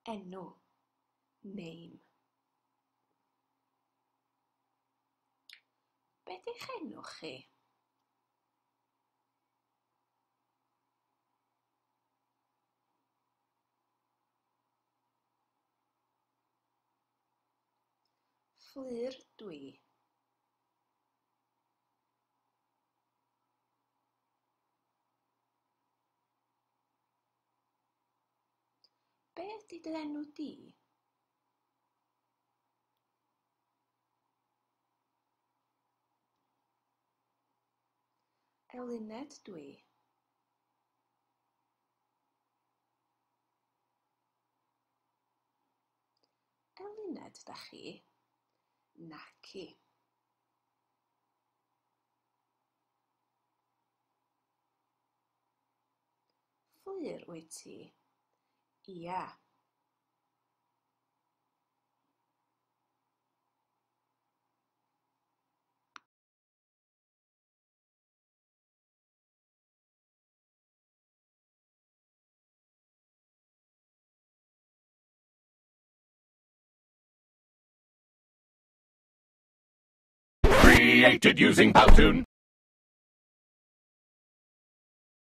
Enw. Name. Be 'di'ch enw chi? Fflur dwi. Be ydy dy enw di? Eluned dwi. Eluned da chi? Naci. Fflur wyt ti? Ia. Created using Powtoon.